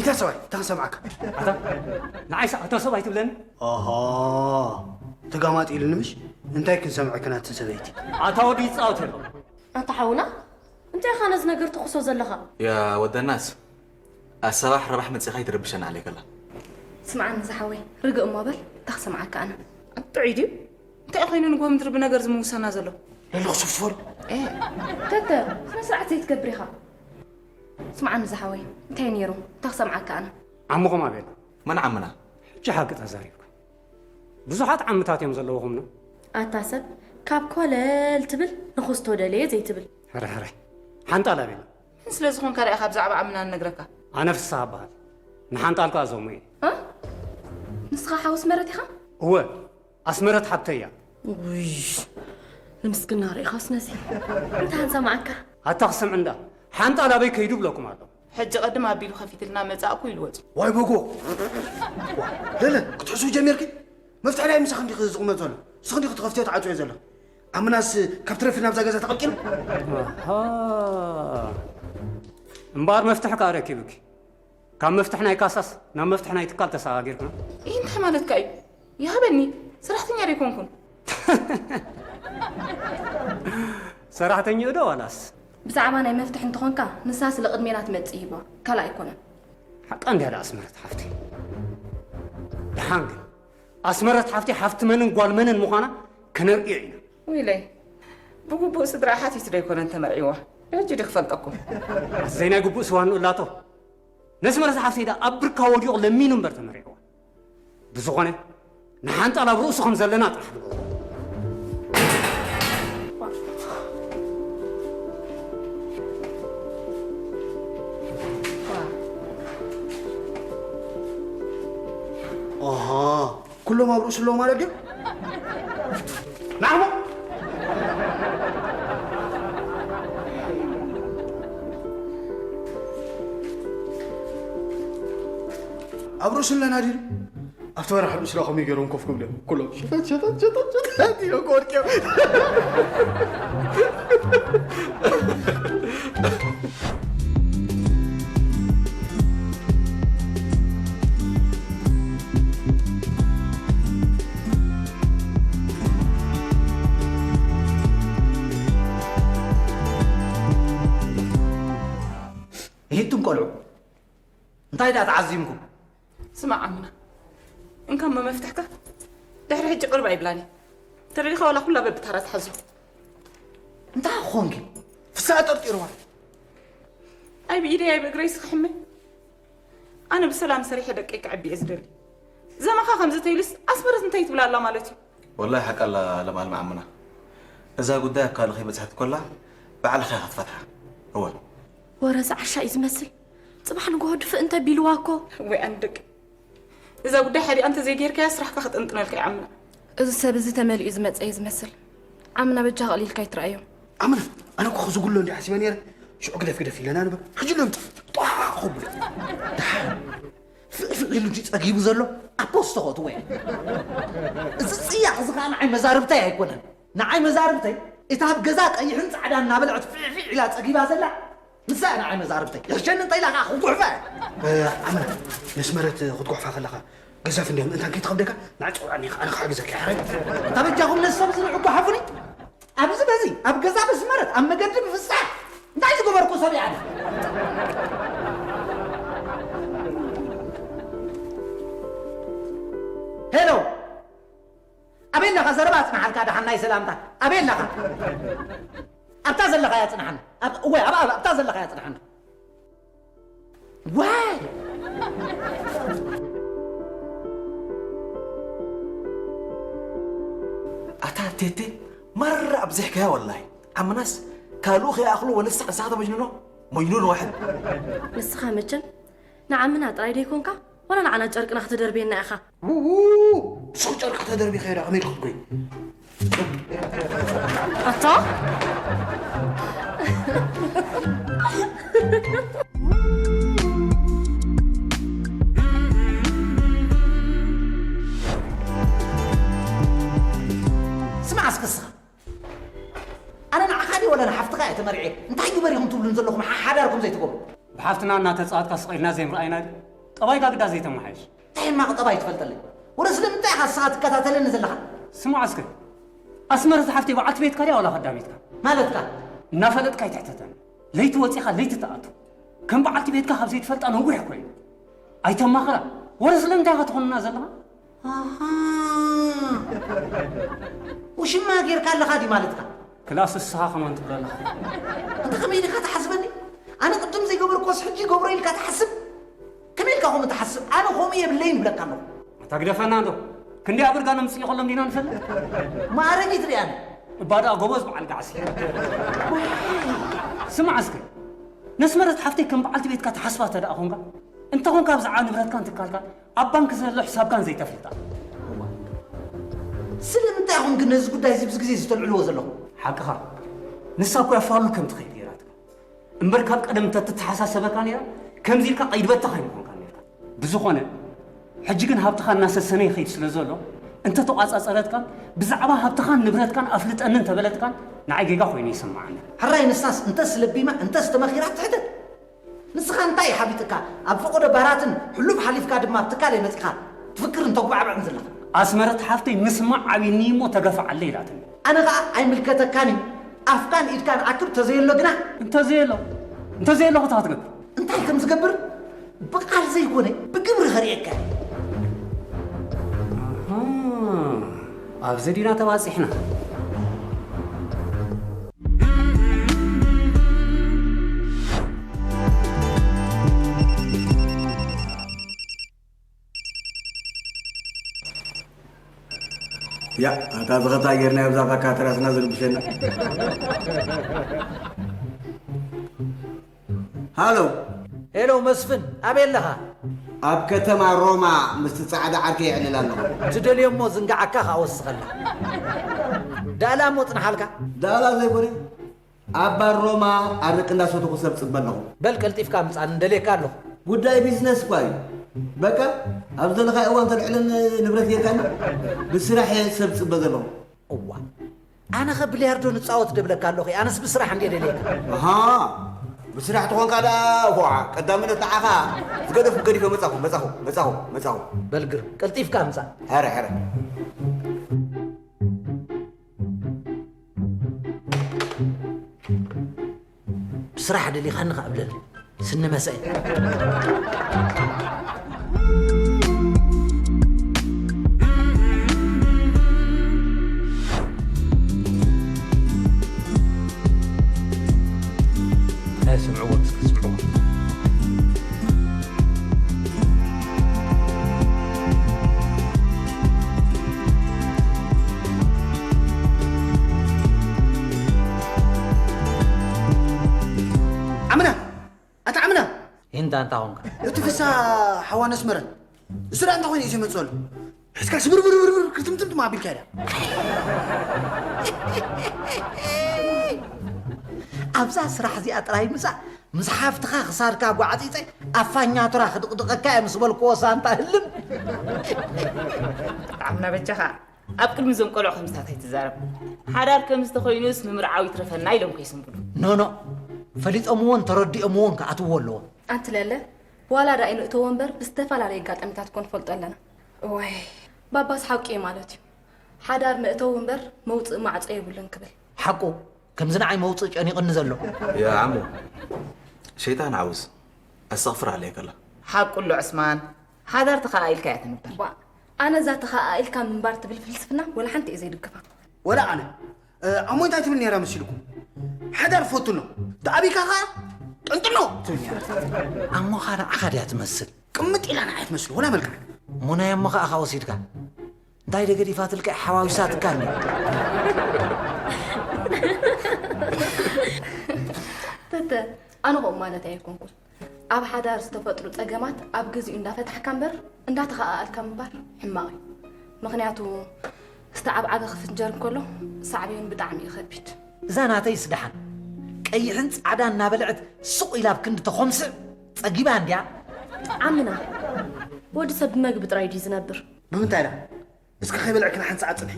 እታ ሰብኣይ፣ እታ ክሰምዓካ። ኣታ፣ ንዓይስ ኣታ ሰብኣይ ትብለኒ? ኣሃ፣ ተጋማጢ ኢሉኒ ምሽ? እንታይ ክንሰምዐኪ ናትን ሰበይቲ? ኣታ ወዲ ይጻወት ኣሎ። ኣታ ሓውና፣ እንታይ ኢኻ ነዚ ነገር ትኹሶ ዘለኻ? ያ ወደናስ፣ ኣሰባሕ ረባሕ መጺኻ ይትረብሸና ኣለይ ከላ። ስምዓኒ ዝሓወይ፣ ርግእ እሞ በል፣ እታ ክሰምዓካ ኣነ። ጥዑይ ድዩ? እንታይ ኮይኑ ንግሆ ምድሪ ብነገር ዝምውሰና ዘሎ? ለለኹ ስፍር። ኤ፣ ተተ፣ ስነ ስርዓት ዘይትገብር ኢኻ። ስምዓኒ ዝሓወይ፣ እንታይ ነይሩ? እታ ክሰምዓካ ኣነ። ዓምኹም ኣበይ ኣሎ? መን ዓምና? ሕጂ ሓቂ ተዛሪብካ። ብዙሓት ዓምታት እዮም ዘለውኹምና። ኣታ ሰብ፣ ካብ ኮለል ትብል ንኹስቶ ደለየ ዘይትብል። ሕረ፣ ሕረ። ሓንጣል ኣበይ ኣሎ? መን ስለ ዝኾንካ ደኣ ኢኻ ብዛዕባ ዓምና ንነግረካ? ኣነ ፍስሃ እበሃል። ንሓንጣል ከኣ ዘሙ እየ። እ? ንስኻ ሓውስ መረት ኢኻ? እወ፣ ኣስመረት ሓብተይ እያ። ውይ፣ ንምስግና ርኢኻስ ነዚ። እንታይ ኣንሰማዓካ? ኣታ ክሰምዕ እንዳ፣ ሓንጣል ኣበይ ከይዱ ብለኩም ኣሎ። ሕጂ ቅድም ኣቢሉ ከፊትልና መጻእኩ ኢሉ ወጹ። ዋይ በጎ። ዋ፣ ለለ፣ ክትሕስው ጀሚርኪ? መፍትሒ ናይ ምሳኺ እንዲኺ ዝቕመጥ ዘሎ። ንስኺ እንዲኺ ትኸፍትዮ ትዓጽዮ ዘለኺ። ኣምናስ ካብ ትረፊ ናብዛ ገዛ ተቐልቂሉ? ኣሃ። እምበኣር መፍትሒ ከኣ ረኪብኪ። ካብ መፍትሕ ናይ ካሳስ ናብ መፍትሕ ናይ ትካል ተሰጋጊርና። ይህ እንታይ ማለትካ እዩ? ይሃበኒ፣ ሰራሕተኛ ዶ ኣይኮንኩን? ሰራሕተኛ ዶ ዋላስ? ብዛዕባ ናይ መፍትሕ እንተኾንካ፣ ንሳ ስለ ቅድሜና ትመጽእ ይህባ፣ ካልእ ኣይኮነን። ሓቃ እንድያ ደኣ ኣስመረት ሓፍቲ። ደሓን ግን፣ ኣስመረት ሓፍቲ ሓፍቲ መንን ጓል መንን ምዃና ከነርእዮ ኢና። ወይለይ፣ ብግቡእ ስድራ ሓቲቱ ዶ ኣይኮነን ተመርዒዋ? ሕጂ ዶ ክፈልጠኩም? ኣዘይ ናይ ግቡእ ስዋ ንእላቶ። ነስመረት ሓፍተይ ደኣ ኣብ ብርካ ወዲቑ ለሚኑ እምበር ተመሪዕዋ። ብዝኾነ፣ ንሓንጣል ኣብ ርእሱ ከም ዘለና ጥራሕ ንገብሮ። ኣሃ፣ ኩሎም ኣብ ርእሱ ኣለዉ ማለት ድዩ? ናዕሞ! ኣብ ርእሱ ኣለና ድዩ? ኣብቲ በረኻ ርእስና ከምኡ ገይሮም ኮፍ ክብሉ እዮም። ኩሎም ሸተት፣ ሸተት፣ ሸተት፣ ሸተት ኢሎም ክወድቁ እዮም። ይህቱም ቆልዑ፣ እንታይ ደኣ ተዓዚምኩም? ስማዕ ዓምና፣ እንካ እሞ መፍትሕካ ድሕሪ ሕጂ ቅርብ ኣይብላን እየ። ተረዲኻ ዋላ ኩላ በብታራ ትሓዞ። እንታይ ክኾንኪ? ፍስሃ ጠርጢርዋ። ኣይ ብኢደይ ኣይ ብእግረይ ስኽሕመ። ኣነ ብሰላም ሰሪሐ ደቀይ ከዕቢ እየ ዝደሊ። ዘመኻ ከምዚ ተይሉስ ኣስመረት እንታይ ትብላ ኣላ ማለት እዩ? ወላሂ ሓቃ ኣላ ለምኣልሚ ዓምና። እዛ ጉዳይ ኣብ ካልእ ከይበጽሐት ኮላ ባዕልኻ ኢኻ ትፈትሓ። እወ። ወረ ዝዓሻ እዩ ዝመስል። ጽባሕ ንግሆ ድፍእ እንተ ቢልዋ እኮ። ወይ ኣንድቅ። እዛ ጉዳይ ሓዲኣ እንተ ዘይጌርካያ ስራሕካ ክጥንጥነልካ ይዓምና። እዚ ሰብ እዚ ተመሊኡ ዝመጸ እዩ ዝመስል። ዓምና በጃ ኣቕሊልካ ይትረኣዮም። ኣምና፣ ኣነ እኮ ክዝጉሎ እንዲ ሓሲበ ነይረ። ሽዑ ግደፍ ግደፍ ኢለና ንበር። ሕጂ ሎም ጧ ክብሉ። ደሓን። ፍዕ ፍዕ ኢሉ እንጂ ጸጊቡ ዘሎ ኣብ ፖስቶ ከእትዎ እየ። እዚ ጽያቕ እዚ ኸኣ ንዓይ መዛርብተይ ኣይኮነን። ንዓይ መዛርብተይ እታ ኣብ ገዛ ቀይሕን ጻዕዳን እናበልዐት ፍዕ ፍዕ ኢላ ጸጊባ ዘላ ንሳ እያ ንዓይ መዛርብተይ። ይሕሸኒ እንተ ኢላ ኸኣ ክጉሕፋ እየ። ኣመና፣ ነስመረት ክትጉሕፋ ከለኻ ገዛፍ እንድያ ምእንታን ከይትኸብደካ ንዓይ ጸውዓኒ፣ ኣነ ክሕግዘካ እየ። ሕራይ። እታ በጃኹም ነዚ ሰብ እዚ ንዕጉሓፉኒ። ኣብዚ በዚ፣ ኣብ ገዛ በስመረት፣ ኣብ መገዲ ብፍስሓ። እንታይ ዝገበርኩ ሰብ እየ ኣነ? ሄሎ። ኣበይ ኣለኻ? ዘረባ ኣጽንሓልካ፣ ደሓን ናይ ሰላምታ። ኣበይ ኣለኻ? ኣብታ ዘለኻያ ጽንሓና። ኣብ-፣ እወ፣ ኣብ-፣ ኣብ-፣ ኣብታ ዘለኻያ ጽንሓና። ዋይ! ኣታ ቴቴ፣ ማራ ኣብዚሕካያ ወላሂ። ዓምናስ ካልኡ ከይኣኽሎ ወለሳ እሳ ተመጅንኖ፣ መጅኑን ዋሕድ። ንስኻ መቸም ንዓምና ጥራይ ደይኮንካ፣ ዋላ ንዓና ጨርቅና ከተደርብየና ኢኻ። ውው! ንስኺ ጨርቂ ተደርቢኺ ዶ ከመይ ክትጎይ? ኣታ? ስማዕ እስኪ እስኻ። ኣነ ንዓኻ ድየ ወላ ንሓፍትኻ እየ ተመሪዐ? እንታይ እዩ በሪኹም ትብሉን ዘለኹም ሓ-፣ ሓዳርኩም ዘይትገብሩ? ብሓፍትና እናተጻወትካ ስቕ ኢልና ዘይምርኣይና ድዩ? ጠባይካ ግዳ ዘይተመሓየሽ። እንታይ ሕማቕ ጠባይ ትፈልጠለይ? ወረ ስለምንታይ ኢኻ ንስኻ ትከታተለኒ ዘለኻ? ስማዕ እስከ፣ ኣስመረት ሓፍተይ በዓልቲ ቤትካ ድያ ዋላ ኸዳሚትካ? ማለትካ? እናፈለጥካ ኣይትሕተተኒ። ለይቲ ወፂኻ ለይቲ ትኣቱ። ከም በዓልቲ ቤትካ ካብ ዘይትፈልጣ ነዊሕ ኮይኑ። ኣይተማኽራ። ወረ ስለምንታይ ኢኻ ትኾንና ዘለኻ? ኣሃ። ውሽማ ጌርካ ኣለኻ ድዩ ማለትካ? ክላስ እስኻ ከማን ትብሎ ኣለኻ። ኣንታ ከመይ ኢልካ ትሓስበኒ? ኣነ ቅድም ዘይገበርኩስ ሕጂ ይገብሮ ኢልካ ትሓስብ? ከመይ ኢልካ ከምኡ ትሓስብ? ኣነ ከምኡ የብለይን እብለካ ኣለኹ። ኣታ ግደፈና እንዶ። ክንደይ ኣብ እርጋኖም ጽእ ከሎም ዲና ንፈልጥ? ማዕረጊት ርኣኒ። እባ ደኣ ጎበዝ በዓል ጋዕሲ። ስማዕ እስከ። ነስመረት ሓፍተይ ከም በዓልቲ ቤትካ ትሓስባ እንተ ደኣ ኾንካ፣ እንተ ኾንካ ብዛዕባ ንብረትካን ትካልካን ኣብ ባንክ ዘሎ ሕሳብካን ዘይተፍልጣ። ስለምንታይ ኢኹም ግን ነዚ ጉዳይ እዚ ብዙ ግዜ ዝተልዕልዎ ዘለኹም? ሓቅኻ። ንሳ እኮ እያ ፋሉል ከም ትኸይድ ገይራትካ። እምበር ካብ ቀደም እንተትተሓሳሰበካ ነይራ፣ ከምዚ ኢልካ ቀይዲ በተኻ ኣይምኾንካን ነይርካ። ብዝኾነ፣ ሕጂ ግን ሃብትኻ እናሰሰነ ይኸይድ ስለ ዘሎ፣ እንተተቋጻጸረትካን ብዛዕባ ሃብትኻን ንብረትካን ኣፍልጠኒ እንተበለትካን ንዓይ ጌጋ ኮይኑ ይስምዓኒ። ሕራይ ንሳስ እንተስ ለቢማ እንተስ ተመኺራ ትሕተት። ንስኻ እንታይ ሓቢጥካ ኣብ ፈቐዶ ባራትን ሕሉፍ ሓሊፍካ ድማ ኣብ ትካለይ መጺኻ ትፍክርን ተጉባዕብዕን ዘለኻ? ኣስመረት ሓፍተይ ምስማዕ ዓብይኒ እሞ ተገፍዓለይ ኢላትኒ። ኣነ ኸኣ ኣይምልከተካን እዩ። ኣፍካን ኢድካን ኣክብ ተዘየሎ ግና እንተዘየሎ እንተዘየሎ ከታ ክትገብር እንታይ ከም ዝገብር ብቃል ዘይኮነ ብግብሪ ኸርእየካ። ኣሃ፣ ኣብዚ ዲና ተባጺሕና። ያ፣ ኣታ ዝኸታ ጌርና ኣብዛ ቫካተራስና ዝርብሸና። ሃሎ። ሄሎ መስፍን፣ ኣበይ ኣለኻ? ኣብ ከተማ ሮማ ምስቲ ጻዕዳ ዓርከይ የዕልል ኣለኹ። ትደልዮ እሞ ዝንጋዓካ ከኣ ወስኸላ። ዳእላ እሞ ጽንሓልካ። ዳእላ ዘይኮነ፣ ኣብ ባር ሮማ ኣረቂ እንዳሰተኹ ሰብ ጽበ ኣለኹ። በል ቀልጢፍካ ምጻእ፣ ንደልየካ ኣለኹ። ጉዳይ ቢዝነስ እኳ እዩ። በቃ፣ ኣብ ዘለኻዮ እዋን ተልዕልን ንብረት ጌርካኒ፣ ብስራሕ እየ ሰብ ጽበ ዘለኹ። እዋ፣ ኣነ ኸ ብልያርዶ ንጻወት ደብለካ ኣለኹ፣ ኣነስ ብስራሕ እንድየ ደልየካ። ኣሃ፣ ብስራሕ ተኾንካ ደኣ፣ ዋ፣ ቀዳምነት ንዓኻ። ዝገደፍኩ ገዲፈ መጻኹ፣ መጻኹ፣ መጻኹ፣ መጻኹ። በል ግርም፣ ቀልጢፍካ ምጻእ። ሕረ፣ ሕረ። ብስራሕ ደሊኻኒ ኸኣ ብለኒ። ስኒ መስአ። ናይ ስምዕዎ እስኪ ስምዕዎ። ዓምና! ኣታ ዓምና! እንታ እንታ ኾንካ? እቲ ፍሳ ሓዋ ነስመረን። እሱ ደኣ እንታይ ኮይኑ እዩ ዝመጽእ ዘሎ? ሒዝካ ስብርብርብርብር ክትምትምትም ኣቢልካ እያ። ኣብዛ ስራሕ እዚኣ ጥራይ ምጻእ፣ ምስ ሓፍትኻ ክሳድካ ጓዕጺጸ፣ ኣፋኛቱራ ክድቕድቐካ እየ ምስ በልክዎ ሳንጣ ህልም። ዓምና በጃኻ። ኣብ ቅድሚ እዞም ቆልዑ ከምዚታት ኣይትዛረብ። ሓዳር ከምዚ ተኾይኑስ ምምርዓው ይትረፈና ኢሎም ከይስንብዱ። ኖኖ፣ ፈሊጦምዎን ተረዲኦምዎን ክኣትውዎ ኣለዎም። ኣንቲ ለለ፣ ዋላ ደኣ ኣይንእተዎ እምበር ብዝተፈላለየ ኣጋጣሚታት እኮ ንፈልጦ ኣለና። እዋይ፣ ባባስ ሓቂ እዩ ማለት እዩ። ሓዳር መእተዊ እምበር መውጽኢ ማዕጾ የብሉን ክብል። ሓቁ፣ ከምዚ ንዓይ መውጽኢ ጨኒቕኒ ዘሎ። ያ ዓሞ፣ ሸይጣን ዓውስ፣ ኣስተቕፍር ኣለይ ከላ። ሓቁ ኣሎ ዑስማን፣ ሓዳር ተኸኣኢልካ እያ ትንበር። ባ፣ ኣነ እዛ ተኸኣኢልካ ምንባር ትብል ፍልስፍና ወላ ሓንቲ እየ ዘይድግፋ። ወላ ኣነ፣ እ፣ ኣሞ እንታይ ትብል ነይራ መሲልኩም? ሓዳር ፈቱ ኣሎ። ተኣቢካ ኸኣ ጥንጥኖ ትብል ነይራ። ኣሞኻ ንዓኻ ድያ ትመስል? ቅምጥ ኢላ ንዓይ ትመስል፣ ወላ መልክዓ። እሞ ናይ ኣሞኻ ኢኻ ወሲድካ? እንታይ ደገዲፋትልካ ሓዋዊሳትካ እንዲ? ተተ፣ ኣነ ኸኡ ማለት ኣይኮንኩን። ኣብ ሓዳር ዝተፈጥሩ ጸገማት ኣብ ግዚኡ እንዳፈታሕካ እምበር እንዳተኸኣኣልካ ምንባር ሕማቕ እዩ። ምኽንያቱ ዝተዓብዓበ ክፍንጀር እንከሎ ሳዕቤኑ ብጣዕሚ እዩ ከቢድ። እዛ ናተይስ ደሓን ቀይሕን ጻዕዳን እናበልዐት ሱቕ ኢላ ኣብ ክንዲ ተኾምስዕ ጸጊባ እንድያ። ዓምና፣ ወዲ ሰብ ብመግቢ ጥራይ ድዩ ዝነብር? ብምንታይ ደኣ? እስከ ከይበልዕክና ሓንቲ ሰዓት ጽንሒ።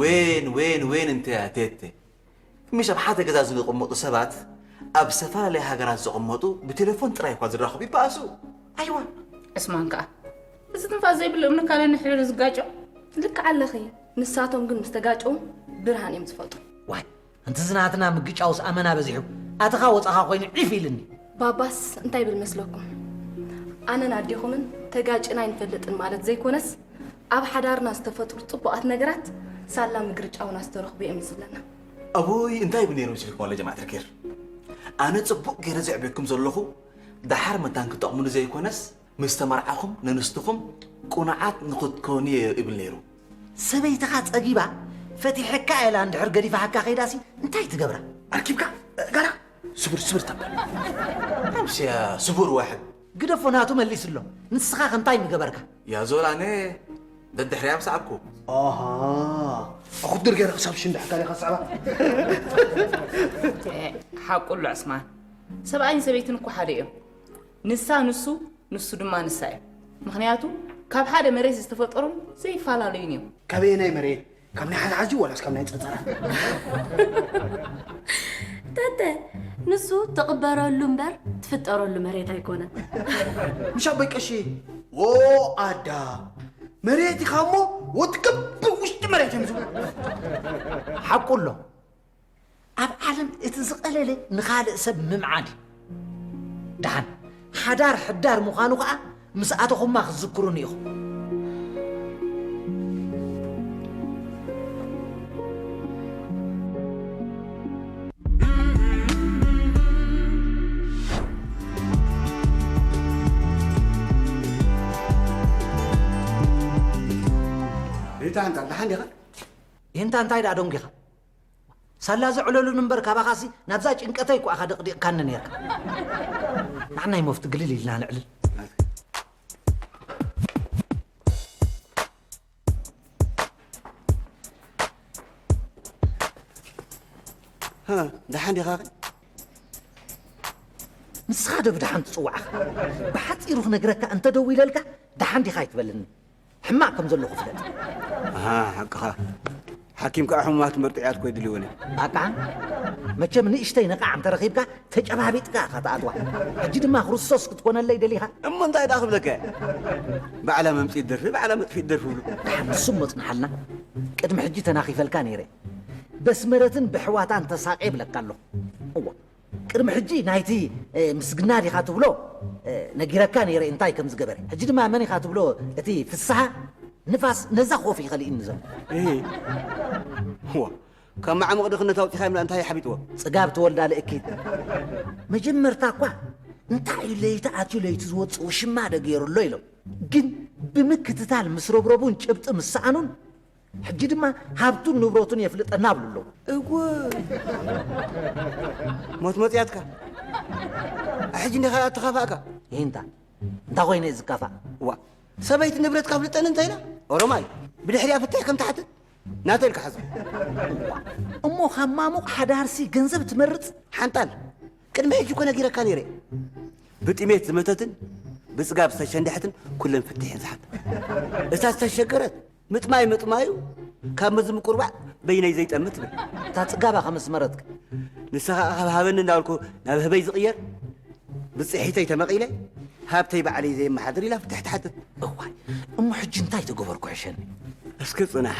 ዌን፣ ዌን፣ ዌን እንተ እያ ቴቴ። ምሽ ኣብ ሓደ ገዛ ዝቕመጡ ሰባት ኣብ ዝተፈላለያ ሃገራት ዝቕመጡ ብቴሌፎን ጥራይ እኳ ዝራኸቡ ይበኣሱ። ኣይዋ። ዕስማን ከኣ፣ እዚ ትንፋስ ዘይብሉ እምኒ ካልእ ንሕርር ዝጋጮ። ልክዕ ኣለኺ። ንሳቶም ግን ምስ ተጋጨው ብርሃን እዮም ዝፈጥሩ። ዋይ፣ እንት ዝናትና ምግጫውስ ኣመና በዚሑ። ኣተኻ ወጻኻ ኮይኑ ዒፍ ኢልኒ። ባባስ እንታይ ይብል መስለኩም? ኣነን ኣዴኹምን ተጋጭና ኣይንፈልጥን ማለት ዘይኮነስ፣ ኣብ ሓዳርና ዝተፈጥሩ ጽቡቓት ነገራት ሳላ ምግርጫውና ዝተረኽቡ እዮም ዝብለና። ኣቦይ እንታይ ይብል ነይሩ መሲልኩም፣ ወላ ጀማዓት ርኬር? ኣነ ጽቡቕ ገይረ ዘዕቤኩም ዘለኹ፣ ደሓር መታን ክጠቕሙኒ ዘይኮነስ፣ ምስ ተመርዓኹም ነንስትኹም ቁኑዓት ንኽትኮኑ እየ ይብል ነይሩ። ሰበይትኻ ጸጊባ ፈቲሐካ ኢላ እንድሕር ገዲፋሃካ ከይዳሲ እንታይ ትገብራ? ኣርኪብካ ጋራ ስቡር ስቡር ተባ። ኣምስያ ስቡር ዋሕድ። ግደፎ ናቱ መሊስሎ። ንስኻ ከ እንታይ ምገበርካ? ያ ዞል ኣነ ደድሕርያ ምሰዓብኩ። ኣሃ ኣኹድር ገይረ ክሳብ ሽንዳሕካ ዲኻ ሰዕባ። ሓቁ ኣሎ ዕስማን። ሰብኣይን ሰበይትን እኮ ሓደ እዮም። ንሳ ንሱ፣ ንሱ ድማ ንሳ እዮም። ምኽንያቱ ካብ ሓደ መሬት ዝተፈጠሩን ዘይፈላለዩን እዮም። ካበየናይ መሬት? ካብ ናይ ሓዝሓዚ ዋላስ ካብ ናይ ጸጸራ? ተተ ንሱ ትቕበረሉ እምበር ትፍጠረሉ መሬት ኣይኮነን። ምሽ ኣቦይ ቀሺ ዎ ኣዳ መሬት ኢኻ እሞ ወትቅብ ውሽጢ መሬት እዮም ዝብሉ። ሓቁ ኣሎ። ኣብ ዓለም እቲ ዝቐለለ ንኻልእ ሰብ ምምዓድ እዩ። ደሓን ሓዳር ሕዳር ምዃኑ ኸዓ ምስ ኣተኹማ ክትዝክሩኒ ኢኹም። ሪታ ኣንታ ደሓን ዲኻ? ይህንታ እንታይ ደኣ ደንጒኻ? ሳላ ዘዕለሉኒ እምበር ካባኻሲ ናብዛ ጭንቀተይ እኮ ኢኻ ደቕዲቕካኒ ነይርካ። ንዓናይ መፍቲ ግልል ኢልና ንዕልል። ደሓን ዲኻ? ንስኻ ዶ ብደሓን ትጽውዓኻ? ብሓጺሩ ክነግረካ እንተደዊለልካ ደሓን ዲኻ ኣይትበልኒ። ሕማቕ ከም ዘለኹ ፍለጥ። ኣሃ፣ ሓቅኻ። ሓኪም ከኣ ሕሙማት መርጥዕያ ትኮይ ድልዎ ነይ። ኣቃ፣ መቸም ንእሽተይ ነቓዕ እንተረኺብካ ተጨባቢጥካ ኢኻ ትኣትዋ። ሕጂ ድማ ክርስቶስ ክትኮነለይ ደሊኻ? እሞ እንታይ ደኣ ክብለካ እየ? ባዕላ መምጺት ደርፊ፣ ባዕላ መጥፊት ደርፊ ብሉ። ደሓን ንሱ እሞ ጽንሓልና። ቅድሚ ሕጂ ተናኺፈልካ ነይረ። በስመረትን ብሕዋታን ተሳቄ ይብለካ ኣለኹ። እዋ። ቅድሚ ሕጂ ናይቲ ምስግና ዲኻ ትብሎ ነጊረካ ነይረ እንታይ ከም ዝገበረ። ሕጂ ድማ መን ኢኻ ትብሎ እቲ ፍስሃ ንፋስ ነዛ ኮፍ ይኸልእኒ ዘሎ። እህ፣ ዋ፣ ካብ መዓሙቕ ድኽነት ኣውጺኻ ኢምላ እንታይ ሓቢጥዎ? ጽጋብ ትወልዳ ልእኪት። መጀመርታ እኳ እንታይ እዩ ለይቲ ኣትዩ ለይቲ ዝወጽእ ውሽማ ዶ ገይሩ ኣሎ ኢሎም። ግን ብምክትታል ምስ ረብረቡን ጭብጢ ምስ ሰኣኑን ሕጂ ድማ ሃብቱን ንብረቱን የፍልጠና ኣብሉ ኣለዉ። እወ ሞት መጽያትካ ሕጂ እንዲኻ ኣተኻፋእካ። ይህንታ እንታይ ኮይነ እየ ዝካፋእ? ዋ ሰበይቲ ንብረትካ ፍልጠኒ እንታይ ኢላ ኦሮማይ ብድሕሪያ ፍትሕ ከም ትሓትት ናተይ ኢልካ ሓዞ። እሞ ካብ ማሙቕ ሓዳርሲ ገንዘብ ትመርጽ? ሓንጣል ቅድሚ ሕጂ እኮ ነጊረካ ነይረ። ብጥሜት ዝመተትን ብጽጋብ ዝተሸንደሐትን ኩለን ፍትሕ እየን ዝሓታ። እታ ዝተሸገረት ምጥማይ ምጥማዩ ካብ መዚ ምቁርባዕ በይነይ ዘይጠምት ትብል። እታ ጽጋባ ከመስመረትካ። ንሳ ኸኣ ካብ ሃበኒ እንዳበልኩ ናብ ህበይ ዝቕየር ብጽሒተይ ተመቒለ ሃብተይ ባዕለይ ዘየመሓድር ኢላ ፍትሕ ትሓትት። እዋይ እሞ ሕጂ እንታይ ተገበርኩ ሕሸኒ? እስከ ጽናሕ።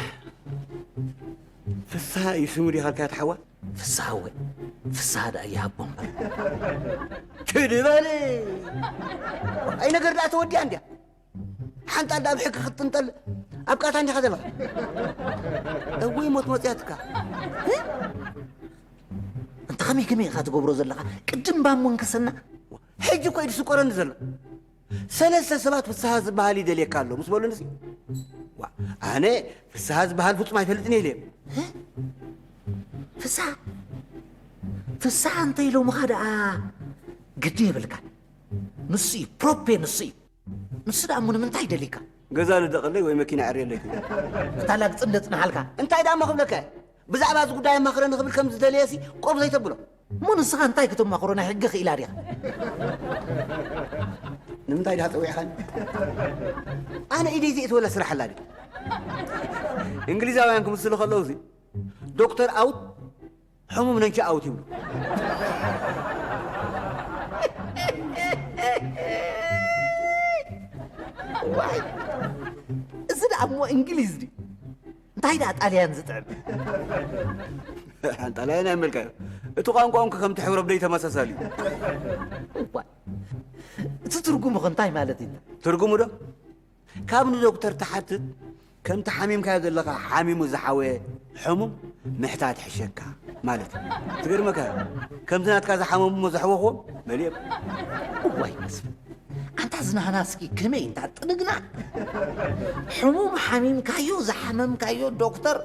ፍስሃ እዩ ስሙ ዲኻ ልካ ትሓዋ? ፍስሃ እወ ፍስሃ ደኣ ይሃቦ እምበር። ክድበል ኣይ ነገር ደኣ ተወዲኣ እንድያ ሓንጣል ደኣ ብሕጊ ክትጥንጠል ኣብ ቃታ እንዲኻ ዘለኻ እወይ ሞት መፅያትካ እንተ ከመይ ከመይ ኢኻ ትገብሮ ዘለኻ ቅድም ባሞ እንከሰና ሕጂ እኮ እዩ ዝስቆረኒ ዘሎ ሰለስተ ሰባት ፍስሃ ዝበሃል ይደልየካ ኣሎ ምስ በሉንሲ ኣነ ፍስሃ ዝበሃል ፍፁም ኣይፈልጥን እየ ኢለ ፍስሃ ፍስሃ እንተ ኢሎምኻ ደኣ ግዲ የብልካ ንሱ እዩ ፕሮፔ ንሱ እዩ ንሱ ደኣ እሞ ንምንታይ ደሊካ ገዛ ልደቐለይ ወይ መኪና ዕርየለይ ክብል እታ ላግፂ እንደ ፅንሓልካ እንታይ ደኣ እሞ ክብለካ ብዛዕባ እዚ ጉዳይ ኣማኽረኒ ክብል ከም ዝደለየሲ ቆብ ዘይተብሎ እሞ ንስኻ እንታይ ክተማኽሮ ናይ ሕጊ ክኢላ ዲኻ ንምንታይ ድኻ ፀዊዕኻኒ ኣነ ኢደይ ዘእትወላ ስራሕ ኣላ ድዩ እንግሊዛውያን ክምስሉ ከለውሲ ዶክተር ኣውት ሕሙም ነንቺ ኣውት ይብሉ እንግሊዝ ድዩ? እንታይ ደኣ ጣልያን ዝጥዕም? ጣልያን ኣይመልካዮ። እቲ ቋንቋ እውን ከምቲ ሕብረብ ደይ ተመሳሳሊ እዩ። እዋይ፣ እቲ ትርጉሙ ኸ እንታይ ማለት እዩ? ትርጉሙ ዶ? ካብ ንዶክተር ትሓትት፣ ከምቲ ሓሚምካዮ ዘለኻ ሓሚሙ ዝሓወየ ሕሙም ምሕታት ይሕሸካ ማለት እዩ። ትገርመካ፣ ከምቲ ናትካ ዝሓመሙ እሞ ዘሕወኽዎም መሊኦም። እዋይ መስፍን፣ ኣንታ ዝናህና እስኪ ከመይ እንታ ጥንግና? ሕሙም ሓሚምካዮ ዝሓመምካዮ ዶክተር፣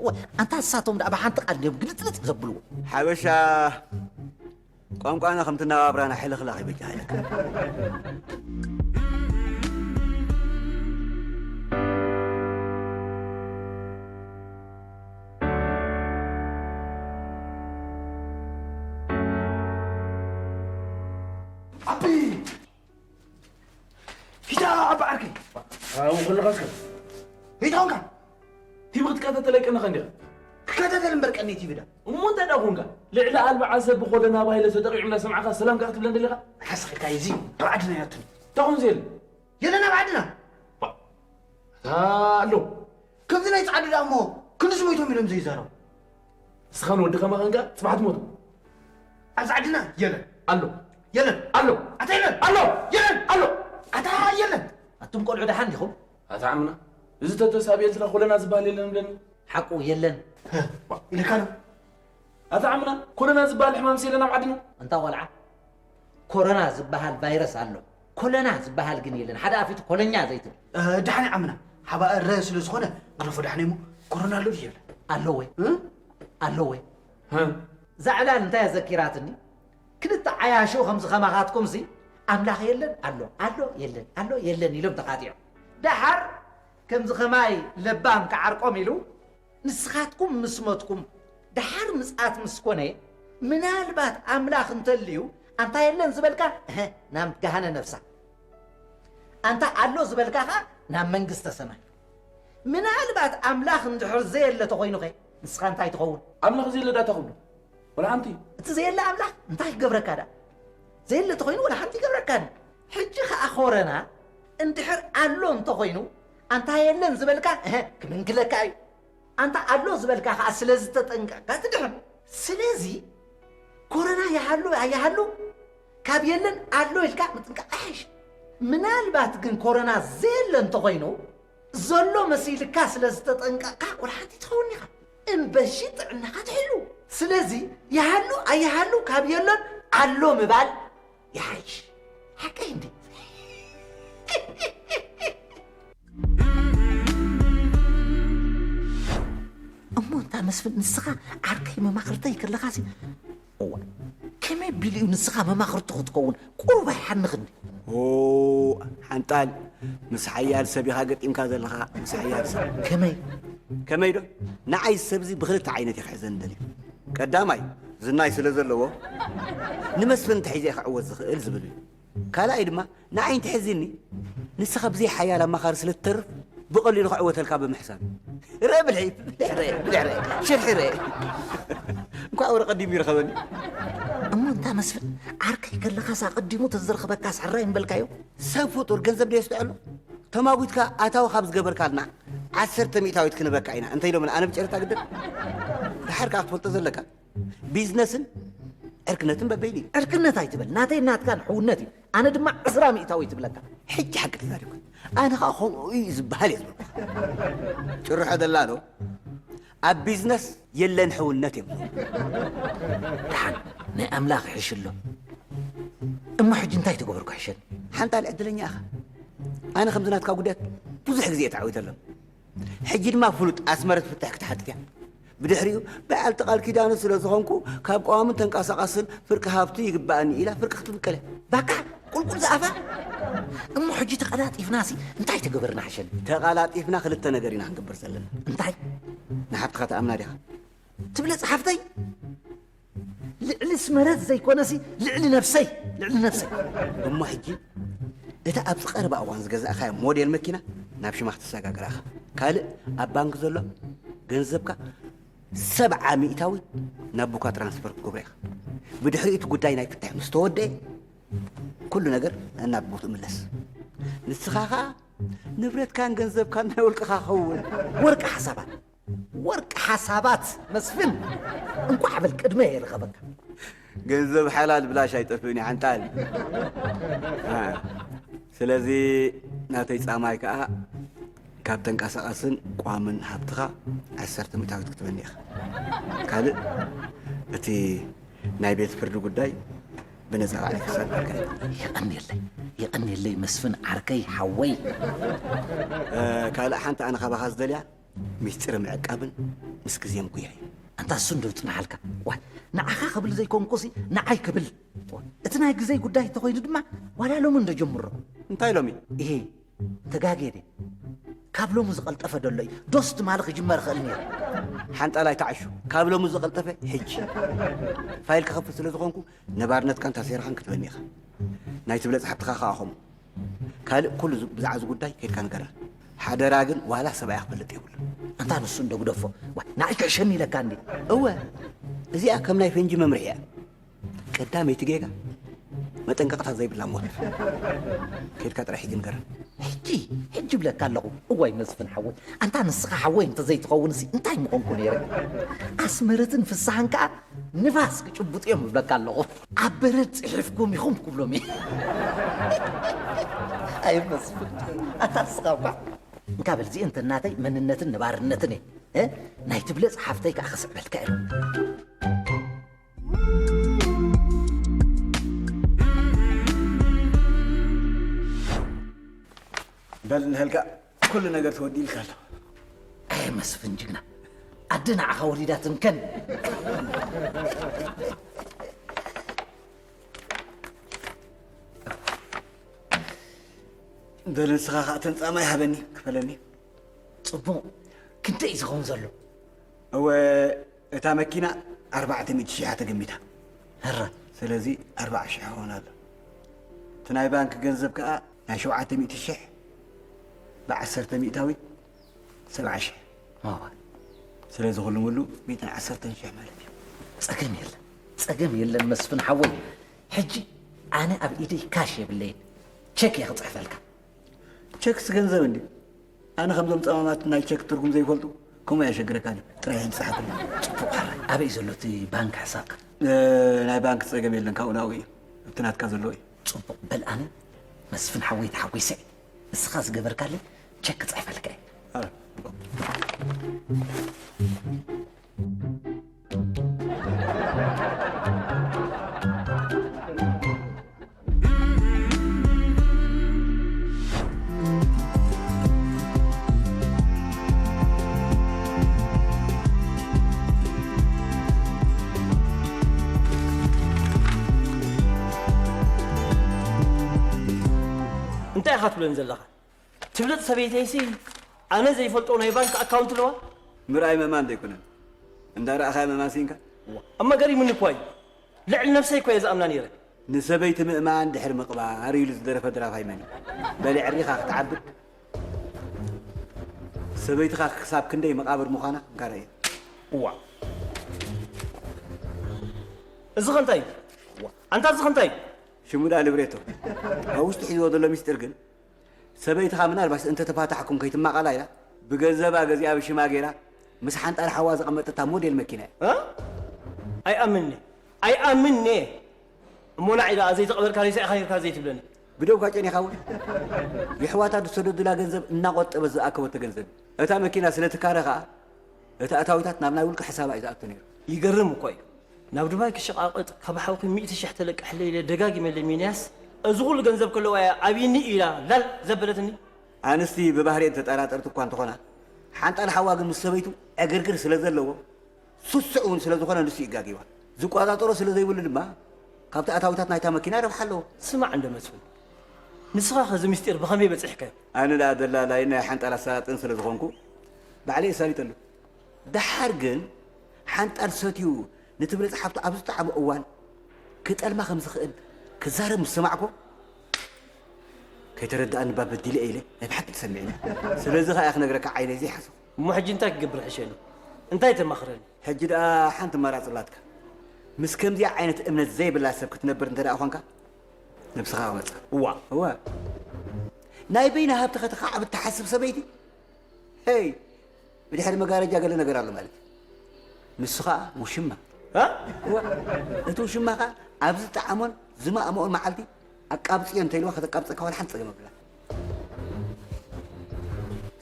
እዋይ፣ ኣንታ ንሳቶም ደኣ ብሓንቲ ቃል ድዮም ግልጥልጥ ዘብልዎ? ሓበሻ ቋንቋና ከምቲ ናባብራና ሕልኽላኽ ይበጃ ኢለካ። ዓቢ ሂዳ ዓቢ ዓርከይ። ኣብኡ ከለኻስ ከ ሂዳ ኾንካ ቲቪ ክትከታተል ኣይቀነኻን ዲኻ? ክከታተል እምበር ቀኒት ይብዳ። እሞ እንታይ ደኣ ኾንካ? ልዕሊ ኣልባ ዓሰብ ብኾለና ባይለ ተጠቒዑ እናሰማዕካ ሰላም ከኣ ክትብለን ደሊኻ? ሓስኽካ እዚ ኣብ ዓድና ያትን እንታይ ኾን ዝየለ? የለና ኣብ ዓድና ኣታ ኣሎ ከምዚ ናይ ጻዕዱ ደኣ እሞ ክንድዚ ሞይቶም ኢሎም ዘይዛረቡ ንስኻ ንወዲ ከማኻ እንካ ጽባሕ ትሞቱ ኣብዚ ዓድና የለን ኣሎ የለን ኣሎ ኣታ የለን ኣሎ የለን ኣሎ ኣታ የለን ኣቱም ቆልዑ ደሓን ዲኹም? ኣታ ዓምና እዚ ተተሳብ ኤርትራ ኮለና ዝበሃል የለን ብለኒ ሓቁ የለን። ኢለካ ነው ኣታ ዓምና ኮለና ዝበሃል ሕማም የለን ኣብ ዓድና እንታ ቆልዓ፣ ኮሮና ዝበሃል ቫይረስ ኣሎ፣ ኮለና ዝበሃል ግን የለን። ሓደ ኣፊት ኮለኛ ዘይትብል። ዳሕኒ ዓምና ሓባእ ረ ስለ ዝኾነ ግደፎ ዳሕኒ እሞ ኮሮና ኣሎ ድዩ የለን ኣሎ ወይ? ኣሎ ወይ? እዛ ዕላል እንታይ ኣዘኪራትኒ? ክልተ ዓያሹ ከምዚ ከማኻትኩም ሲ ኣምላኽ የለን ኣሎ ኣሎ የለን ኣሎ የለን ኢሎም ተቓጢዖም። ደሓር ከምዚ ከማይ ለባም ክዓርቆም ኢሉ ንስኻትኩም ምስ ሞትኩም ደሓር ምጽኣት ምስ ኮነ ምናልባት ኣምላኽ እንተልዩ ኣንታ የለን ዝበልካ እህ ናብ ገሃነ ነፍሳ ኣንታ ኣሎ ዝበልካ ኸዓ ናብ መንግስተ ሰማይ። ምናልባት ኣምላኽ እንድሕር ዘየለ ተኾይኑ ኸ ንስኻ እንታይ ትኸውን? ኣምላኽ ዘየለ ደኣ እንታይ ክብሎ? ወላ ሓንቲ። እቲ ዘየለ ኣምላኽ እንታይ ክገብረካ ደኣ? ዘየለ ተኾይኑ ወላ ሓንቲ ይገብረካን። ሕጂ ኸዓ ኾረና እንድሕር ኣሎ እንተኾይኑ ኣንታ የለን ዝበልካ እህ ክምንግለካ እዩ። ኣንታ ኣሎ ዝበልካ ኸዓ ስለ ዝተጠንቀቕካ ትድሕን። ስለዚ ኮረና ይሃሉ ኣይሃሉ ካብ የለን ኣሎ ኢልካ ምጥንቃቕ ይሓይሽ። ምናልባት ግን ኮረና ዘየለ እንተኾይኑ ዘሎ መሲልካ ስለ ዝተጠንቀቕካ ወላ ሓንቲ ትኸውን ኢኻ። እምበሺ ጥዕናኻ ትሕሉ። ስለዚ ይሃሉ ኣይሃሉ ካብ የለን ኣሎ ምባል ይሓይሽ። ሓቀይ እንዲ እሞ እንታ መስፍን ንስኻ ዓርከይ መማኽርተይ ከለኻሲ እዋ ከመይ ቢሉ እዩ ንስኻ መማኽርቱ ክትከውን ቁሩብ ኣይሓንኽን ሓንጣል ምስ ሓያል ሰብ ኢኻ ገጢምካ ዘለኻ ምስ ሓያል ሰብ ከመይ ከመይ ዶ ንዓይ ሰብዚ ብክልተ ዓይነት ይክሕዘን ደልዩ ቀዳማይ ዝናይ ስለ ዘለዎ ንመስፍን እንተሒዘ ክዕወት ዝኽእል ዝብል እዩ ካልኣይ ድማ ንዓይ እንተሒዝኒ ንስኻ ብዘይ ሓያል ኣማኻሪ ስለ ትተርፍ ብቐሊሉ ክዕወተልካ ብምሕሳብ ርአ ብልሒ ብድሕረ ብድሕረ ሽርሒ ርአ እንኳዕ ወረ ቀዲሙ ይረኸበኒ እሞ እንታ መስፍን ዓርከይ ከለኻስ ኣቐዲሙ ተዝረኽበካስ ሕራይ ምበልካዮ ሰብ ፍጡር ገንዘብ ደየስድዐሉ ተማጒትካ ኣታዊ ካብ ዝገበርካልና ዓሰርተ ሚእታዊት ክንበካ ኢና እንተ ኢሎምና ኣነ ብጨረታ ግድን ድሓር ከዓ ክትፈልጦ ዘለካ ቢዝነስን ዕርክነትን በበይኑ እዩ ዕርክነት ኣይትበል ናተይ ናትካን ሕውነት እዩ ኣነ ድማ ዕስራ ሚእታዊት እብለካ ሕጂ ሓቂ ተዛሪብካ ኣነ ከዓ ከምኡ እዩ ዝበሃል እየ ዝበልኩ ጭርሖ ደላሎ ኣብ ቢዝነስ የለን ሕውነት እዮም ደሓን ናይ ኣምላኽ ይሕሽ ኣሎ እሞ ሕጂ እንታይ ተገበርኩ ሕሸን ሓንጣል ዕድለኛ ኢኻ ኣነ ከምዚ ናትካ ጉዳያት ብዙሕ ግዜ እየ ተዓዊተሎም ሕጂ ድማ ፍሉጥ ኣስመረት ፍትሕ ክትሓትት እያ ብድሕሪኡ በዓልቲ ቃል ኪዳኑ ስለ ዝኾንኩ ካብ ቀዋምን ተንቀሳቓስን ፍርቂ ሃብቱ ይግባኣኒ ኢላ ፍርቂ ክትብቀለ ባካ ቁልቁል ዝኣፋ እሞ ሕጂ ተቐላጢፍናሲ እንታይ ተገበርና ሕሸን ተቐላጢፍና ክልተ ነገር ኢና ክንገብር ዘለና እንታይ ንሓፍትኻ ተኣምና ዲኻ ትብለ ጸሓፍተይ ልዕሊ ስመረት ዘይኮነሲ ልዕሊ ነብሰይ ልዕሊ ነብሰይ እሞ ሕጂ እታ ኣብዚ ቀረባ እዋን ዝገዛእኻዮ ሞዴል መኪና ናብ ሽማ ክትሰጋግራ ኢኻ ካልእ ኣብ ባንክ ዘሎ ገንዘብካ ሰብዓ ሚእታዊት ናብ ቡካ ትራንስፈር ክትገብሮ ኢኻ ብድሕሪኡ እቲ ጉዳይ ናይ ፍትሕ ምስ ተወደአ ኩሉ ነገር ናብ ቦትኡ ምለስ ንስኻ ኸኣ ንብረትካን ገንዘብካን ናይ ውልቅኻ ኸውን። ወርቂ ሓሳባት፣ ወርቂ ሓሳባት መስፍን፣ እንኳዕ በል ቅድመ እየ ርኸበካ። ገንዘብ ሓላል ብላሽ ኣይጠፍእን እዩ ሓንጣል። አ፣ ስለዚ ናተይ ጻማይ ከኣ ካብ ተንቀሳቐስን ቋምን ሃብትኻ ዓሰርተ ሚእታዊት ክትበኒ ኢኻ። ካልእ እቲ ናይ ቤት ፍርዲ ጉዳይ ብነጻ ባዕለይ ክሳልበልካ እየ። የቐንየለይ፣ የቐንየለይ መስፍን ዓርከይ ሓወይ። እ፣ ካልእ ሓንቲ ኣነ ካባኻ ዝደልያ ምስጢር ምዕቃብን ምስ ግዜ ምጉያይ። ኣንታ እሱ እንደው ጽንሓልካ። ዋይ፣ ንዓኻ ክብል ዘይኮንኩሲ ንዓይ ክብል። እቲ ናይ ግዜ ጉዳይ እንተኾይኑ ድማ ዋላ ሎሚ እንዶ ጀምሮ። እንታይ ሎሚ? ይሄ ተጋጌ ድየ? ካብ ሎሚ ዝቐልጠፈ ደሎ እዩ። ዶስ ትማሊ ክጅመር ይኽእል ነይሩ። ሓንጣላይ ተዓሹ። ካብ ሎሚ ዝቐልጠፈ ሕጂ። ፋይል ክኸፍት ስለ ዝኾንኩ ነባርነትካን ታሴራኻን ክትበኒ ኢኻ። ናይ ትብለጽ ሓብትኻ ከኣ ኸምኡ። ካልእ ኩሉ ዝ-፣ ብዛዕባ እዚ ጉዳይ ከይድካ ንገራ። ሓደራ ግን ዋላ ሰብኣያ ክፈልጥ የብሉ። ኣንታ ንሱ እንዶ ግደፎ። ዋይ፣ ንዓይ ክሕሸኒ ኢለካ እንዴ? እወ፣ እዚኣ ከም ናይ ፈንጂ መምርሒ እያ። ቀዳመይቲ ጌጋ መጠንቀቕታ ዘይብላ ሞት። ከይድካ ጥራይ ሕጂ ንገራ። ሕጂ፣ ሕጂ እብለካ ኣለኹ። እዋይ መስፍን ሓወይ፣ ኣንታ ንስኻ ሓወይ እንተዘይትኸውን ሲ እንታይ ምኾንኩ ነይረ? ኣስመረትን ፍስሃን ከኣ ንፋስ ክጭብጡ እዮም እብለካ ኣለኹ። ኣብ በረድ ጽሒፍኩም ኢኹም ክብሎም እየ። ኣይ መስፍን፣ ኣታ ንስኻ እኳ እንካ በል፣ እዚአን ተናተይ መንነትን ነባርነትን እየ። እ? ናይ ትብለጽ ሓፍተይ ከኣ ክስዕበልካ እየ። በል ንሀልካ ኩሉ ነገር ተወዲልካ ኣሎ። ኣይ መስፍን ጅግና፣ ኣደ ንዓኻ ወሊዳ ትምከን። በል ንስኻ ኸኣ ተንጻማ ይሃበኒ፣ ክፈለኒ። ጽቡቕ። ክንደይ እዩ ዝኸውን ዘሎ? እወ፣ እታ መኪና ኣርባዕተ ሚእቲ ሺሕ እያ ተገሚታ። ህረ። ስለዚ ኣርብዓ ሺሕ ይኸውን ኣሎ። እቲ ናይ ባንክ ገንዘብ ከኣ ናይ ሸውዓተ ሚእቲ ሺሕ ብዓሰርተ ሚእታዊት ሰብዓ ሺሕ። እወ። ስለዚ ኩሉ ሙሉ ሚእትን ዓሰርተን ሺሕ ማለት እዩ። ጸገም የለን። ጸገም የለን መስፍን ሓወይ። ሕጂ ኣነ ኣብ ኢደይ ካሽ የብለይን። ቸክ እየ ክጽሕፈልካ። ቸክስ ገንዘብ እንድዩ። ኣነ ከምዞም ጸማማት ናይ ቸክ ትርጉም ዘይፈልጡ፣ ከምኡ ኣየሸግረካን እዩ። ጥራይ ሕጂ ጽሓፍለይ። ጽቡቕ ሓራይ። ኣበይ ዘሎ እቲ ባንክ ሕሳብካ? እ፣ ናይ ባንክ ጸገም የለን፣ ካብኡ ናብኡ እዩ። ኣብቲ ናትካ ዘሎ እዩ። ጽቡቕ። በል ኣነ መስፍን ሓወይ ተሓጒሰ እየ። ንስኻ ዝገበርካለይ ቸክ ክጽሕፈልካ እየ። ኣረ። እንታይ ኢኻ ትብለኒ ዘለኻ? ትብለጽ ሰበይተይሲ ኣነ ዘይፈልጦ ናይ ባንክ ኣካውንት ኣለዋ? ምርኣይ ምእማን ዘይኮነን፣ እንዳ ረኣኻያ ምእማን ስኢንካ። እዋ፣ እማ ገሪሙኒ እኳ እዩ። ልዕሊ ነብሰይ እኳ እየ ዝኣምና ነይረ። ንሰበይቲ ምእማን ድሕሪ ምቕባር ኢሉ ዝደረፈ ደራፋይ መን እዩ? በሊ ዕሪኻ ክትዓብድ። ሰበይትኻ ክሳብ ክንደይ መቓብር ምዃና ክንካራ እየ። እዋ። እዚ ኸ እንታይ እዩ? እዋ። ኣንታ እዚ ኸ እንታይ እዩ? ሽሙ ደኣ ልብሬቶ። ኣብ ውሽጢ ሒዝዎ ዘሎ ሚስጢር ግን ሰበይትኻ ምናልባሽ እንተተፋታሕኩም ከይትማቐላ ኢላ፣ ብገንዘባ ገዚኣ ብሽማ ገይራ፣ ምስ ሓንጣል ሓዋ ዘቐመጠታ ሞዴል መኪና እያ። እ? ኣይኣምን'የ። ኣይኣምን'የ። እሞ ንዓይ ደኣ ዘይተቐበልካ ሬሳ ኢኻ ነይርካ ዘይትብለኒ? ብደውካ ጨኒኻ እውን። የሕዋታ ዝሰደዱላ ገንዘብ እናቖጠበት ዝኣከበቶ ገንዘብ እዩ። እታ መኪና ስለ ትካረ ኸኣ፣ እቲ ኣታዊታት ናብ ናይ ውልቂ ሕሳባ እዩ ዝኣቱ ነይሩ። ይገርም እኮ እዩ። ናብ ዱባይ ክሸቓቐጥ ካብ ሓውኺ ሚእቲ ሽሕ ተለቅሕለይ ኢለ ደጋጊመ ለሚነያስ፣ እዚ ኩሉ ገንዘብ ከለዋ እያ ኣብይኒ ኢላ ላል ዘበለትኒ። ኣንስቲ ብባህሪኤን ተጠራጠርቲ እኳ እንተኾና፣ ሓንጣል ሓዋ ግን ምስ ሰበይቱ ዕግርግር ስለ ዘለዎ፣ ስሱዕ እውን ስለ ዝኾነ ንሱ እዩ ጋጊዋ። ዝቆጻጸሮ ስለ ዘይብሉ ድማ ካብቲ ኣታዊታት ናይታ መኪና ረብሓ ኣለዎ። ስማዕ እንዶ መስፍን፣ ንስኻ ኸዚ ምስጢር ብኸመይ በጺሕካዮ? ኣነ ደኣ ደላላይን ናይ ሓንጣል ኣሳላጥን ስለ ዝኾንኩ ባዕለይ እሳሊጠሉ። ደሓር ግን ሓንጣል ሰትዩ ንትብለጽ ሓፍቱ ኣብ ዝጠዓሞ እዋን ክጠልማ ከም ዝኽእል ክዛረብ ምስ ሰማዕኩ፣ ከይተረድኣኒ እባ በዲለ እየ ኢለ ናይ ብሓቂ ተሰሚዕኒ። ስለዚ ኸኣ እየ ክነግረካ ዓይነይ ዘይሓሰኹ። እሞ ሕጂ እንታይ ክገብር ሕሸኒ? እንታይ ተማኽረኒ? ሕጂ ደኣ ሓንቲ ኣማራጺ ኣላትካ። ምስ ከምዚኣ ዓይነት እምነት ዘይብላ ሰብ ክትነብር እንተ ደኣ ኾንካ፣ ነብስኻ ቅበጻ። እዋ። እወ። ናይ በይና ሃብቲ ከተኻዕብ እትሓስብ ሰበይቲ፣ ሄይ፣ ብድሕሪ መጋረጃ ገለ ነገር ኣሎ ማለት እዩ። ንሱ ኸኣ ውሽማ። እ? እወ፣ እቲ ውሽማ ኸኣ ኣብ ዝጠዓሞን ዝማእምኦን መዓልቲ ኣቃብጽዮ እንተኢልዋ ከተቃብጸካ ዋላ ሓንቲ ጸገም ኣብላ።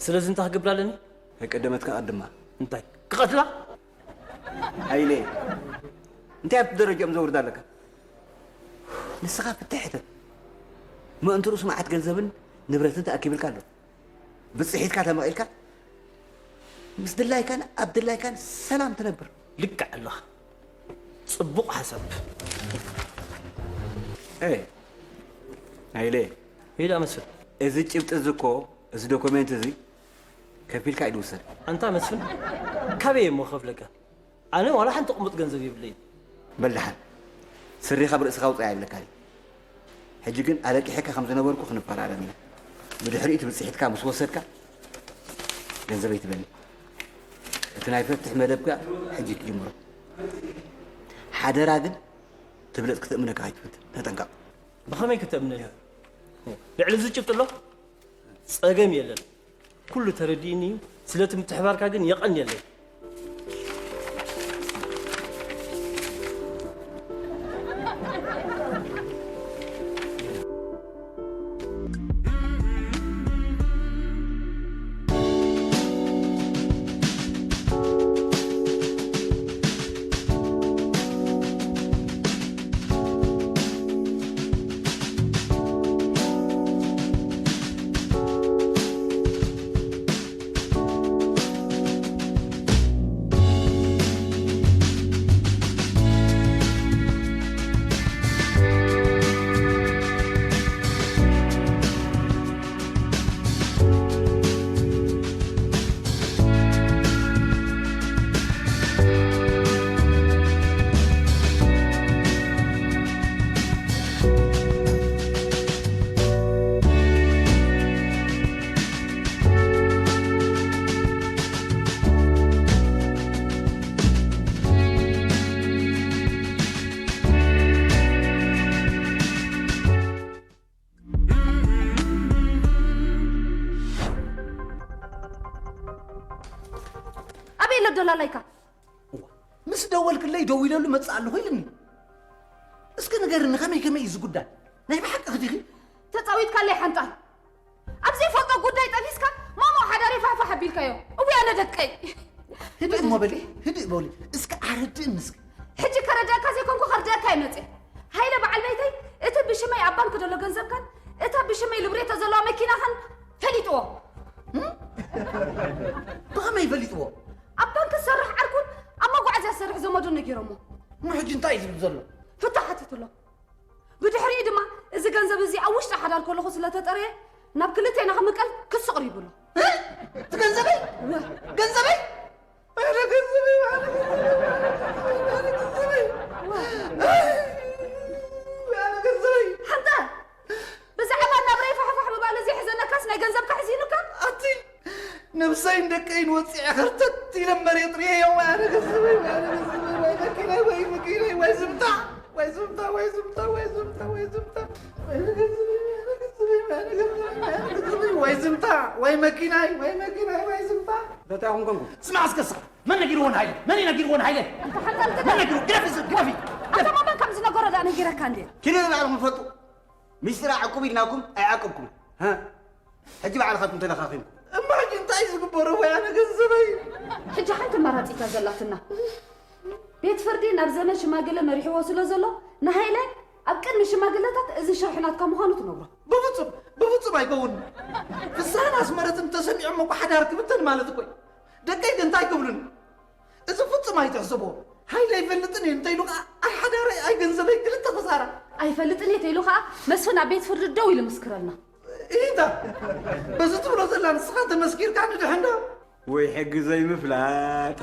ስለዚ እንታይ ክገብር ኣለኒ? ከይቀደመትካ ቀድማ። እንታይ? ክቐትላ? ሃይለ፣ እንታይ ኣብቲ ደረጃኦም ዘውርድ ኣለካ? ንስኻ ፍትሕ ሕተት። ምእንቲ ርእሱ መዓት ገንዘብን ንብረትን ተኣኪብልካ ኣሎ። ብጽሒትካ ተመቒልካ ምስ ድላይካን ኣብ ድላይካን ሰላም ትነብር። ልክዕ ኣለኻ። ጽቡቕ ሓሳብ። ኤ፣ ሃይለ። ሄዳ መስል። እዚ ጭብጢ እዚ እኮ፣ እዚ ዶኩሜንት እዚ ከፊልካ እዩ ዝውሰድ። ኣንታ መስፍን፣ ካበይ እሞ ከፍለካ? ኣነ ዋላ ሓንቲ ቁሙጥ ገንዘብ የብለይን። በል ደሓን፣ ስሪኻ ብርእስኻ ውጻእ ኣይብለካን። ሕጂ ግን ኣለቂሐካ ከም ዝነበርኩ ክንፈራረም ኢና። ብድሕሪኡ እቲ ብጽሒትካ ምስ ወሰድካ፣ ገንዘበይ ትበኒ። እቲ ናይ ፈትሕ መደብካ ሕጂ ትጅምሮ። ሓደራ ግን፣ ትብለጽ ክተእምነካ ኣይትፈትን። ተጠንቀቕ። ብኸመይ ክተእምነኒ? ልዕሊ እዚ ጭብጢ ኣሎ? ጸገም የለን። ኩሉ ተረዲእኒ እዩ። ስለቲ ምትሕባርካ ግን የቐንየለይ። ኣበይ ኣሎ ደላላይካ? እዋ፣ ምስ ደወልክለይ ደው ኢለሉ መጽእ ኣለኹ ኢልኒ። እስኪ ንገርኒ፣ ከመይ ከመይ እዩ እዚ ጉዳይ? ናይ ብሓቂ ዲኺ? ተጻዊትካለይ ሓንጣል። ኣብ ዘይፈልጦ ጉዳይ ጠፊስካ፣ ማሞ ሓዳረይ ፋሕፋሕ ኣቢልካዮ። እውይ ኣነ ደቀይ። ህድእ እሞ በሊ፣ ህድእ በሊ። እስኪ ኣረድእኒ እስኪ። ሕጂ ከረድኣካ ዘይኮንኩ ከርድኣካ እየ መጽየ። ሃይለ በዓል ቤተይ፣ እቲ ብሽመይ ኣብ ባንክ ዘሎ ገንዘብካን እታ ብሽመይ ልብሬቶ ዘለዋ መኪናኻን ፈሊጥዎ። እም? ብኸመይ ፈሊጥዎ? ኣብ ባንክ ዝሰርሕ ዓርኩን ኣብ መጓዓዝያ ዝሰርሕ ዘመዱን ነጊሮሞ። እሞ ሕጂ እንታይ እዩ ዝብል ዘሎ? ፍታሕ ሓቲቱሎ። ብድሕሪኡ ድማ እዚ ገንዘብ እዚ ኣብ ውሽጢ ሓዳር ከለኹ ስለ ተጠረየ ናብ ክልቴና ክምቀል ክሲ ቀሪቡሎ። እ? እቲ ገንዘበይ? እወ። ገንዘበይ? ኣነ ገንዘበይ፣ ኣነ ገንዘበይ፣ ኣነ ገንዘበይ፣ ኣነ ገንዘበይ፣ ኣነ ገንዘበይ። ሓንታ! ብዛዕባ ናብራይ ፋሕፋሕ ምባል እዚ የሕዘነካስ ናይ ገንዘብካ ሕዚኑካ? ኣቲ ነብሰይን ደቀይን ወጺዐ ከርተት ኢለ መሬት ርእየዮ። ኣነ ገንዘበይ፣ ኣነ ገንዘበይ፣ ወይ መኪናይ፣ ወይ መኪናይ፣ ወይ ዝምታ፣ ወይ ዝምታ፣ ወይ ዝምታ፣ ወይ ዝምታ፣ ወይ ዝምታ። ወይ ዝምታ፣ ወይ መኪናይ፣ ወይ መኪናይ፣ ወይ ዝምታ። እንታይ ኹን ኮንኩ? ስማዕ እስከ ስኻ። መን ነጊርዎ ንሃይለ? መን እዩ ነጊርዎ ንሃይለ? ኣንታ ሓንታ ልትካ። መን ነጊርዎ? ግደፊ፣ ግደፊ፣ ግደፊ። ኣታ ማማን ከም ዝነገሮ ደኣ ነጊረካ እንዴ? ኪደ ንባዕልኹም ፈልጡ። ሚስጢር ኣዕቁብ ኢልናኩም ኣይዓቀብኩምን። ሃ? ሕጂ ባዕልኻትኩም ተለኻኺምኩም። እሞ ሕጂ እንታይ እዩ ዝግበሮ? ወይ ኣነ ገንዘበይ? ሕጂ ሓንቲ ኣማራጺት እያ ዘላትና። ቤት ፍርዲ ናብ ዘመን ሽማግለ መሪሕዎ ስለ ዘሎ፣ ንሃይለ ኣብ ቅድሚ ሽማግለታት እዚ ሽርሒ ናትካ ምዃኑ ትነግሮ። ብፍጹም፣ ብፍጹም ኣይከውንን። ፍስሃን ኣስመረትን ተሰሚዖም እኮ ሓዳር ክብተን ማለት እኮ እዩ። ደቀይ ግን እንታይ ክብሉኒ? እዚ ፍጹም ኣይትሕሰቦ። ሃይለ ኣይፈልጥን እየ እንተኢሉ ኸዓ፣ ኣይ ሓዳረይ፣ ኣይ ገንዘበይ፣ ክልተ ኸሳራ። ኣይፈልጥን እየ ተኢሉ ኸዓ፣ መስፍን ኣብ ቤት ፍርዲ ደው ኢሉ ምስክረልና። ኢታ፣ በዚ ትብሎ ዘላ ንስኻ ተመስኪርካ ንድሕን ዶ? ወይ ሕጊ ዘይምፍላጥ።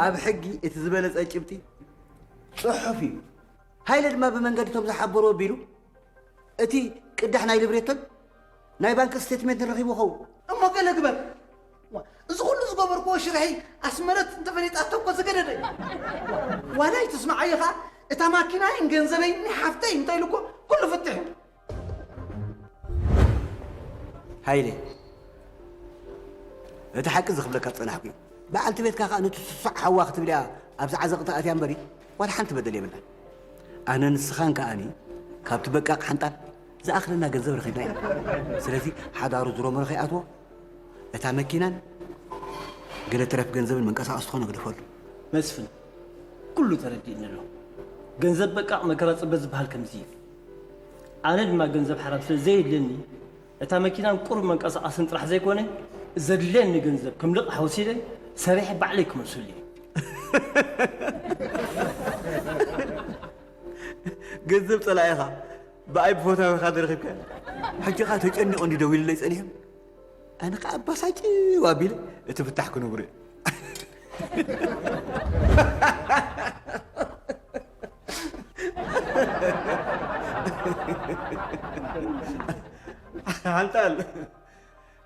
ኣብ ሕጊ እቲ ዝበለጸ ጭብጢ ጽሑፍ እዩ። ሃይለ ድማ ብመንገዲ እቶም ዝሓበሩ ኣቢሉ እቲ ቅዳሕ ናይ ልብሬቶን ናይ ባንክ ስቴትሜንትን ረኺቡ ኸውን። እሞ ገለ ግበር። ዋ፣ እዚ ኩሉ ዝገበርክዎ ሽርሒ ኣስመረት እንተፈሊጣቶ እኮ ዝገደደ እዩ። ዋላ ኣይትስምዓዮ ኸዓ፣ እታ ማኪናይን ገንዘበይን ናይ ሓፍተይ እንተኢሉ እኮ ኩሉ ፍትሕ እዩ። ሃይለ፣ እቲ ሓቂ ዝኽብለካ ዝጸናሕኩ እዩ። በዓልቲ ቤትካ ከኣ ነቲ ስሱዕ ሓዋ ክትብል እያ ኣብዚ ዓዘቕቲ ኣትያ እምበሪ፣ ዋላ ሓንቲ በደል የብላን። ኣነን ንስኻን ከኣኒ ካብቲ በቃቕ ሓንጣል ዝኣኽለና ገንዘብ ረኺብና ኢና። ስለዚ ሓዳሩ ዝሮመረ ከይኣትዎ፣ እታ መኪናን ገለ ትረፍ ገንዘብን መንቀሳቐሲ ትኾኖ ግደፈሉ። መስፍን፣ ኩሉ ተረዲእኒ ኣሎ። ገንዘብ በቃቕ መከራ ጽበት ዝበሃል ከምዚ እዩ። ኣነ ድማ ገንዘብ ሓራም ስለ ዘየድልየኒ፣ እታ መኪናን ቁሩብ መንቀሳቐስን ጥራሕ ዘይኮነ፣ ዘድልየኒ ገንዘብ ከም ልቓሕ ወሲደ ሰሪሐ ባዕለይ ክመልሰሉ እየ። ገንዘብ ጸላኢኻ ብኣይ ብፈታዊኻ ዝረኺብካ። ሕጂ ኸኣ ተጨኒቑ እንዲ ደዊሉለይ ጸኒሑ። ኣነ ኸኣ ኣባሳጭው ኣቢለ እቲ ፍታሕ ክነግሮ እየ። ሓንጣል፣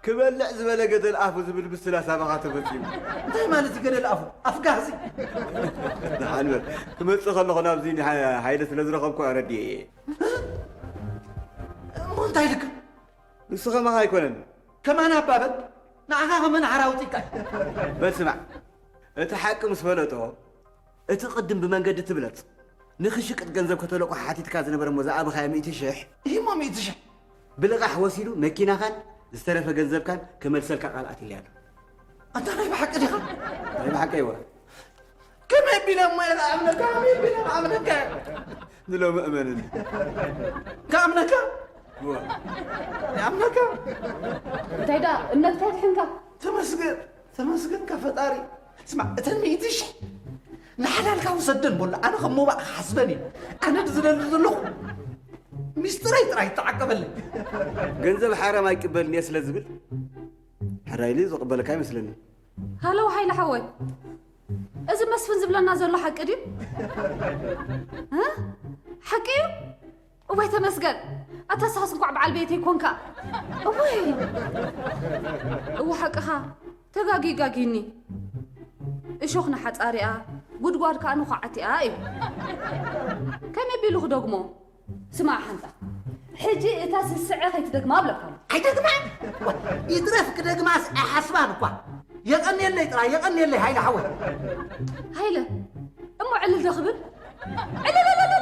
ክበልዕ ዝበለ ገደል ኣፉ ዝብል ምስላ ሳባኻ ተፈጺሙ። እንታይ ማለት እዩ ገደል ኣፉ? ኣፍጋህዚ? ደሓን በል። ክመጽእ ከለኹ ናብዚ ንሓ-፣ ሓይለ ስለ ዝረኸብኩ ኣረዲኤ እየ። እሞ እንታይ ኢልካ? ንሱ ከማኻ ኣይኮነን። ከማን ኣባበል ንዓኻ ከመን ሓራ ኣውጺእካ። በል ስማዕ፣ እቲ ሓቂ ምስ ፈለጦ፣ እቲ ቅድም ብመንገዲ ትብለጽ ንኽሽቅጥ ገንዘብ ከተለቆ ሓቲትካ ዝነበረ እሞ ዝኣበኻዮ ሚእቲ ሽሕ፣ እሂሞ ሚእቲ ሽሕ። ብልቓሕ ወሲዱ መኪናኻን ዝተረፈ ገንዘብካን ክመልሰልካ ቃል ኣትይለይ ኣሎ። ኣንታ ናይ ብሓቂ ዲኻ? ናይ ብሓቂ እወ። ከመይ ኣቢለ እሞ እየ ዝኣምነካ? ከመይ ኣቢለ ክኣምነካ? ንሎሚ እመንኒ። ክኣምነካ? እወ። ይኣምነካ? እንታይ ደኣ እምነትካ ይድሕንካ? ተመስገን፣ ተመስገን ካብ ፈጣሪ። ስማዕ፣ እተን ሚእቲ ሽሕ ንሓላልካ ውሰደን በሎ። ኣነ ከም ሞባእ ክሓስበን እየ። ኣነ ዝደሊ ዘለኹ ሚስጥረይ ጥራይ ተዓቀበለይ። ገንዘብ ሓራም ኣይቅበልን እየ ስለ ዝብል፣ ሕራይ ኢሉ ዝቕበለካ ኣይመስለኒ። ሃለው ሃይለ ሓወይ፣ እዚ መስፍን ዝብለና ዘሎ ሓቂ ድዩ? እ? ሓቂ እዩ? እወይ ተመስገን፣ ኣታ ንስኻስ እንኳዕ በዓል ቤተይ ኮንካ። እወይ፣ እወ ሓቅኻ፣ ተጋጊ ጋጊኒ። እሾኽ ንሓጻሪኣ፣ ጉድጓድ ከኣ ንዃዓቲኣ እዩ። ከመይ ቢሉ ክደግሞ? ስማዕ ሓንታ፣ ሕጂ እታ ስስዐ ከይትደግማ እብለካ ኣለኹ። ኣይደግማን። ዋ፣ ይትረፍ ክደግማስ ኣይሓስባን እኳ። የቐንየለይ ጥራይ፣ የቐንየለይ ሃይለ ሓወይ። ሃይለ፣ እሞ ዕልል ዶ ክብል? ዕልልልል!